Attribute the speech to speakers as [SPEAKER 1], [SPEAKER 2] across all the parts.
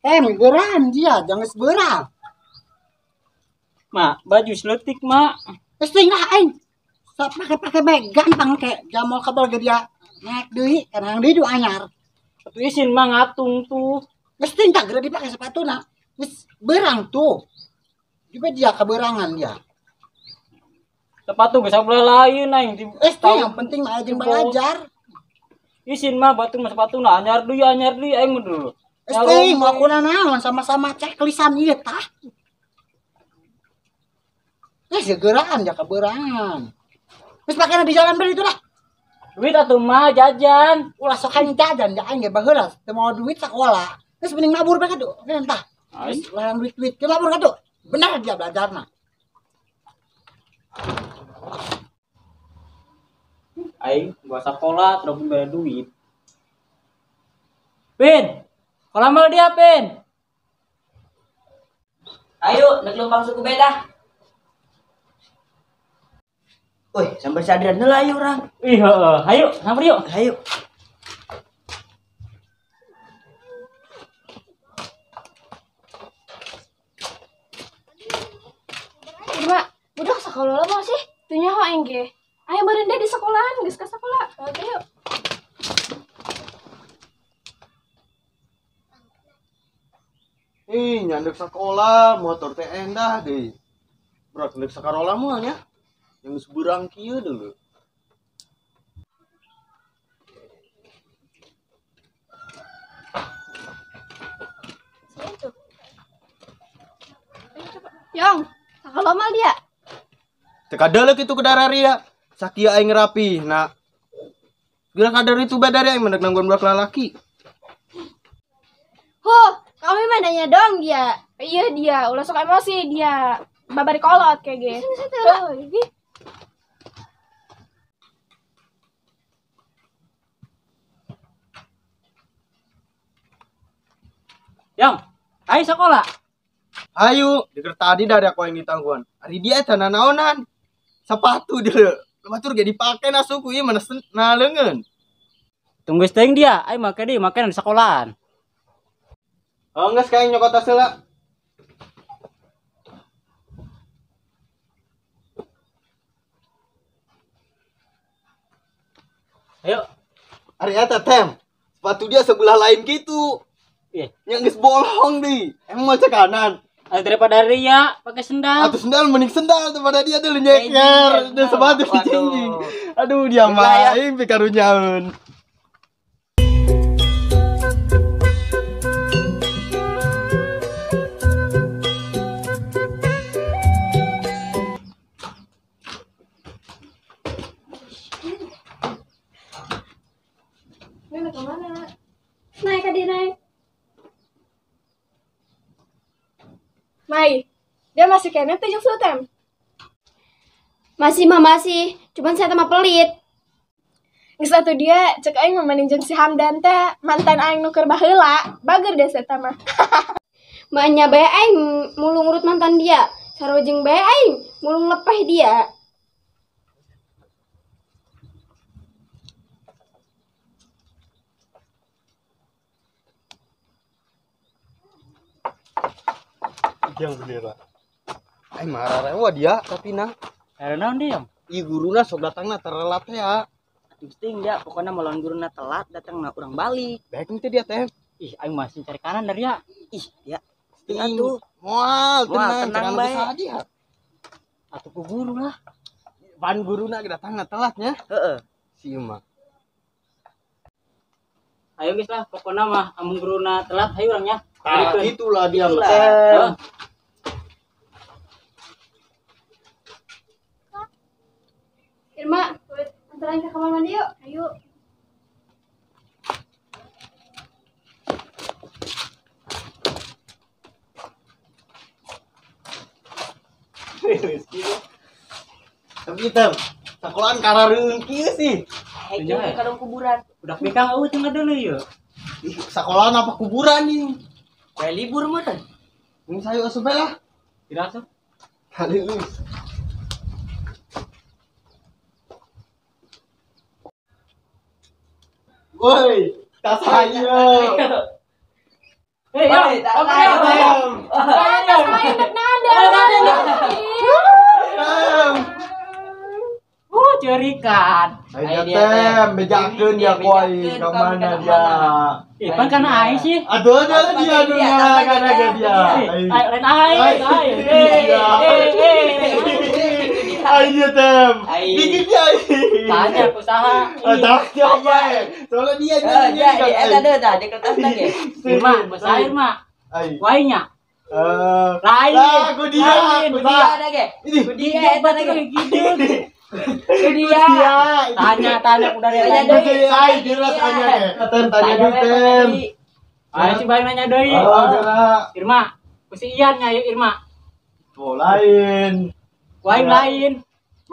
[SPEAKER 1] Geran dia, jangan seberang.
[SPEAKER 2] Mak, baju seletik, Mak.
[SPEAKER 1] Geus teuing lah aing. Sok pake-pake bae gampang ke jamol kabel ge dia naik deui, kana deui du anyar.
[SPEAKER 2] Atuh isin mah ngatung tuh.
[SPEAKER 1] Geus teuing tah geura dipake sepatuna. Geus berang tuh. Juga dia keberangan dia.
[SPEAKER 2] Sepatu geus sabelah lain aing di
[SPEAKER 1] Geus teuing yang penting mah jeung belajar.
[SPEAKER 2] Isin mah batur mah sepatuna anyar deui aing mah dulu.
[SPEAKER 1] Geus teuing mau kuna naon sama-sama cek lisan ieu tah. Segeraan ya keberangan. Geus pakena di jalan beri itu lah.
[SPEAKER 2] Duit atuh mah jajan.
[SPEAKER 1] Ulah sok aing jajan, ja aing ge baheula teu mau duit sakola. Geus mending mabur bae kadu. Geus tah. Larang duit-duit ke mabur kadu. Benar dia belajarna.
[SPEAKER 2] Aing gua sakola terus bayar duit. Pin. Kolam mal dia, Pin.
[SPEAKER 3] Ayo, nek lumpang suku beda. Woi, sampai sadar lah ayo orang.
[SPEAKER 2] Ih, heeh. Ayo, samper yuk.
[SPEAKER 3] Ayo.
[SPEAKER 4] Mak, budak sekolah lama sih? Teu nyaho aing ge. Ayo meureun di sekolahan, geus ka sekolah. Oke, yuk.
[SPEAKER 5] Ih, nyandek sekolah, motor teh endah deui. Berat ndek sakarola mah nya. Yang seburang kieu dulu.
[SPEAKER 4] Yong, sakola mal dia.
[SPEAKER 5] Teu kadeuleuk kitu ke dararia. Sakieu aing rapi. Nah. Geura kadar itu badari aing mendek nangguan budak lalaki.
[SPEAKER 4] Huh, kami mah nanya dong dia. Iya dia, ulah sok emosi dia. Babari kolot kayak ge. Oh, ini.
[SPEAKER 2] Yang, ayo sekolah.
[SPEAKER 5] Ayo, deker tadi dari aku yang ditangguan. Hari dia eta nanaonan. Sepatu dia. Batur ge dipake na suku ieu mana na leungeun.
[SPEAKER 2] Tunggu seteng dia, ayo make deui, make di sekolahan.
[SPEAKER 5] Oh, geus kayak nyokot tas heula.
[SPEAKER 2] Ayo.
[SPEAKER 5] Ari eta tem. Sepatu dia sebelah lain gitu.
[SPEAKER 2] Iya.
[SPEAKER 5] Yang geus bolong deui. Emang mau cek kanan.
[SPEAKER 2] Daripada ria pakai sendal.
[SPEAKER 5] Atau sendal mending sendal daripada dia tuh nyeker. Dia sepatu dijingjing. Aduh dia mah aing pikarunyaeun.
[SPEAKER 4] Kemana? Naik adi naik.
[SPEAKER 6] Mai, dia masih kene teh jeung tem.
[SPEAKER 4] Masih mah masih, cuman saya mah pelit.
[SPEAKER 6] Geus atuh dia cek aing mah mending jeung si Hamdan teh, mantan aing nu keur baheula, bager deh saya mah.
[SPEAKER 4] Maenya bae aing mulu ngurut mantan dia, sarua jeung bae aing mulu nglepeh dia.
[SPEAKER 5] Yang bendera. Aing marah rewa dia tapi nah.
[SPEAKER 2] Ada naon dia?
[SPEAKER 5] Ih guruna sok datangna terelat ya.
[SPEAKER 3] Atuh ting dia pokona melawan guruna telat datangna urang balik.
[SPEAKER 5] Baik teh dia teh.
[SPEAKER 2] Ih aing masih cari kanan dari ya.
[SPEAKER 3] Ih ya.
[SPEAKER 5] Ting atuh. Moal tenang, tenang bae.
[SPEAKER 2] Atuh ku guru lah.
[SPEAKER 5] Pan guruna datangna telatnya.
[SPEAKER 3] Heeh.
[SPEAKER 5] Si mah.
[SPEAKER 2] Ayo geus lah pokona mah amun guruna telat hayu urang nya.
[SPEAKER 5] Tah itulah dia mah.
[SPEAKER 4] Irma, antarin ke kamar mandi yuk. Ayo.
[SPEAKER 5] Tapi tem, sekolahan karareung kieu sih.
[SPEAKER 3] Hei, kalau kuburan.
[SPEAKER 2] Udah mikang eueuh tengah dulu yuk.
[SPEAKER 5] Sekolahan apa kuburan nih?
[SPEAKER 3] Kayak libur mah kan.
[SPEAKER 5] Ini saya asup lah.
[SPEAKER 2] Tidak asup.
[SPEAKER 5] Kali lu. Woi, tas ayo.
[SPEAKER 2] Eh, yo. Cerikan.
[SPEAKER 5] Ayo tem, bejakeun dia ku aing ka mana dia.
[SPEAKER 2] Ih, pan kana aing sih.
[SPEAKER 5] Aduh, aduh dia aduh kana dia.
[SPEAKER 2] Aing lain aing, aing.
[SPEAKER 5] Aing tem. Bikin dia aing.
[SPEAKER 2] Tanya usaha.
[SPEAKER 5] Tanya apa? Soalnya dia
[SPEAKER 3] dia eta deui tah di kertas teh ge.
[SPEAKER 2] Irma, bahasa Irma. Aing nya. Lain.
[SPEAKER 5] Ku dia, ku dia
[SPEAKER 3] ada ge. Ku dia eta ge.
[SPEAKER 2] Dia. Tanya udah dia.
[SPEAKER 5] Tanya deui, ai geura tanya ge. Tanya deui tem.
[SPEAKER 2] Ayo si bae nanya deui.
[SPEAKER 5] Oh, geura.
[SPEAKER 2] Irma, ku si Ian nya Irma.
[SPEAKER 5] Oh, lain.
[SPEAKER 2] Lain lain.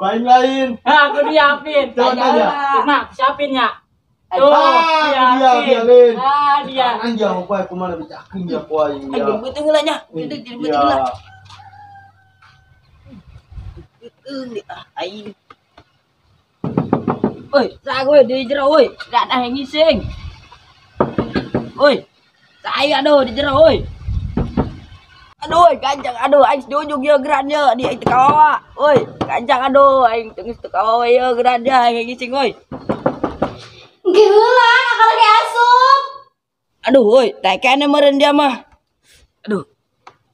[SPEAKER 5] Lain lain.
[SPEAKER 2] Ha, aku diapin.
[SPEAKER 5] Tanya.
[SPEAKER 2] Irma, siapin nya. Tuh,
[SPEAKER 5] dia lain.
[SPEAKER 2] Ah, dia.
[SPEAKER 5] Anjing apa aku mana bejakeun dia ku aing.
[SPEAKER 3] Aing beuteung heula nya. Beuteung heula. Beuteung aing. Oi, saya gue di jero oi, gak ada yang ngising. Oi, saya aduh di jero oi. Aduh, ganjang aduh aing sejujuk ye geran ye di aing teu kawawa. Oi, ganjang aduh aing teu geus teu kawawa ye geran ye aing ngising oi.
[SPEAKER 4] Geula, kalau ge asup.
[SPEAKER 3] Aduh oi, tekene meureun dia mah. Aduh.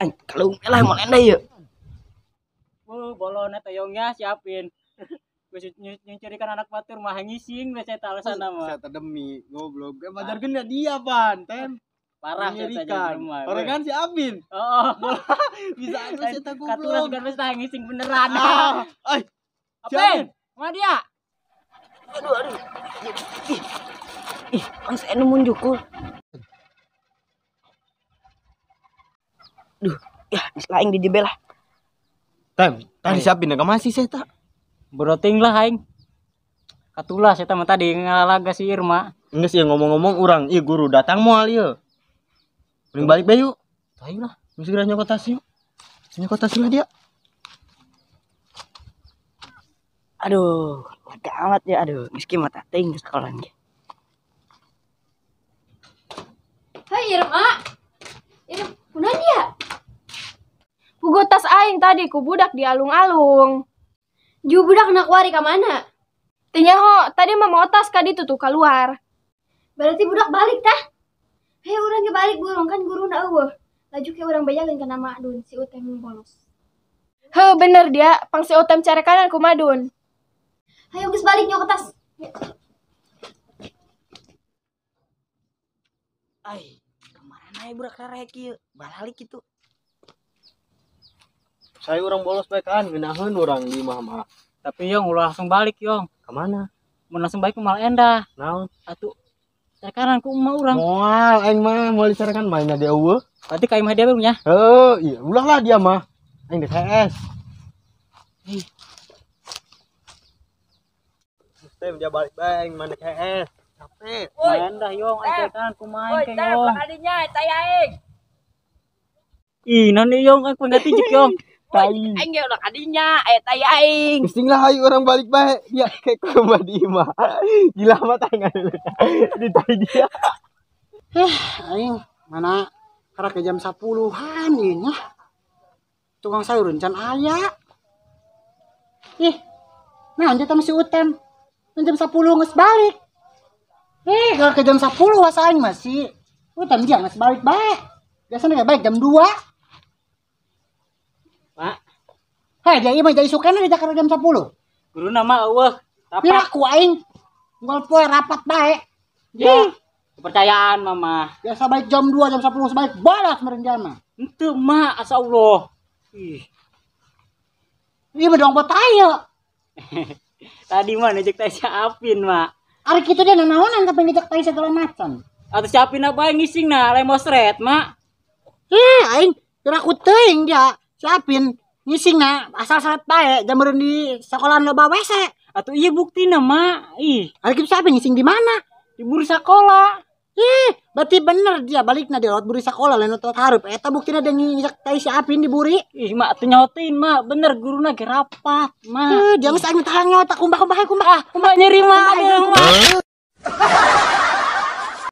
[SPEAKER 3] Aing kalung lah moal enda ye.
[SPEAKER 2] Oh, bolona tayongnya siapin. Nyuncurikan anak batur mah ngising we saya alasan mah.
[SPEAKER 5] Saya demi goblok. Majarkeun da dia pan, tem.
[SPEAKER 2] Parah saya
[SPEAKER 5] Parah kan si Abin.
[SPEAKER 2] Oh.
[SPEAKER 5] Bisa anu saya goblok.
[SPEAKER 2] Katulas kan wis ngising beneran.
[SPEAKER 5] Ai.
[SPEAKER 2] Apin? Mana dia?
[SPEAKER 3] Aduh aduh. Ih, bangsa anu munjukul. Duh, ya geus laing di jebelah.
[SPEAKER 5] Tem, tadi si Abin ka masih saya tak.
[SPEAKER 2] Beroting lah aing. Katulah saya mah tadi ngalalaga si Irma.
[SPEAKER 5] Geus ieu ngomong-ngomong urang, ieu guru datang moal ieu. Mending balik bae yuk.
[SPEAKER 2] Ayo lah.
[SPEAKER 5] Geus geura nyokot tas yuk. Nyokot tas lah dia.
[SPEAKER 3] Aduh, lega amat ya aduh, meski mata ting sekolah ge.
[SPEAKER 4] Hai Irma. Irma, kunaon dia? Pugu tas aing tadi ku budak di alung-alung. Ju budak nak wari ka mana? Teu nyaho, tadi mah mau tas ka ditu tuh keluar. Berarti budak balik tah? Hei urang ge balik burung kan guruna eueuh. Laju ke urang bayageun kana Madun si Utem bolos. Heuh bener dia, pang si Utem carekanan ku Madun. Hayu geus balik nyok tas.
[SPEAKER 3] Ai, kemarin ai budak rarek ieu, balalik kitu.
[SPEAKER 5] Saya orang bolos bae kan, ngeunaheun urang di imah mah.
[SPEAKER 2] Tapi yong ulah langsung balik yong.
[SPEAKER 5] Ka mana?
[SPEAKER 2] Mun langsung balik malah endah.
[SPEAKER 5] Naon?
[SPEAKER 2] Atuh carekan ku emak urang.
[SPEAKER 5] Moal aing mah moal dicarekan mainna dia eueuh.
[SPEAKER 2] Berarti ka imah dia nya?
[SPEAKER 5] Heuh, iya ulah lah dia mah. Aing dek HS.
[SPEAKER 2] Ih.
[SPEAKER 5] Tem dia balik bae aing mah dek HS. Capek.
[SPEAKER 2] Woi, endah yong aing carekan ku main ke yong.
[SPEAKER 3] Woi, teh eta aing.
[SPEAKER 2] Ih, non yong aing pengganti jek yong.
[SPEAKER 3] Aing ge ulah kadinya, aya tai aing.
[SPEAKER 5] Bising lah ayo orang balik bae. Dia kayak ke rumah di imah. Gila mah tangan di tai dia.
[SPEAKER 1] Aing mana karek jam 10-an ieu nya. Tukang sayur can aya. Ih. Nah, anjir teh si Utem. Jam 10 geus balik. Kalau ke jam 10 wasa aing masih Utem dia geus balik bae. Biasanya kayak balik jam 2.
[SPEAKER 2] Pak.
[SPEAKER 1] Hei, dia mah jadi sukena di Jakarta jam 10.
[SPEAKER 2] Guru nama eueuh.
[SPEAKER 1] Pira ku aing. Unggal poe rapat bae.
[SPEAKER 2] Ya. Kepercayaan mama.
[SPEAKER 1] Biasa balik jam 2, jam 10 balik bolos meureun dia mah.
[SPEAKER 2] Henteu mah asa Allah. Ih.
[SPEAKER 1] Ieu mah dong botaya.
[SPEAKER 2] Tadi mah ngejek teh si Apin, Mak.
[SPEAKER 1] Ari kitu dia nanaonan tapi ngejek teh segala macam.
[SPEAKER 2] Atuh si Apin apa ngising nah, lemosret, Mak.
[SPEAKER 1] Ih, aing kira ku teuing dia. Si Apin ngising na asal salat bae jam meureun di sekolahan loba WC.
[SPEAKER 2] Atuh ieu buktina, Mak. Ih,
[SPEAKER 1] ari kitu si Apin ngising di mana?
[SPEAKER 2] Di buri sakola.
[SPEAKER 1] Ih, berarti bener dia balikna di lewat buri sakola lain lewat hareup. Eta buktina dia ngijak tai si Apin di buri.
[SPEAKER 2] Ih, Mak teu nyaotin, Mak. Bener guruna ge rapat, Mak.
[SPEAKER 1] Dia geus aing tahan nyaot kumbah kumbah kumbah.
[SPEAKER 2] Kumbah nyeri, Mak.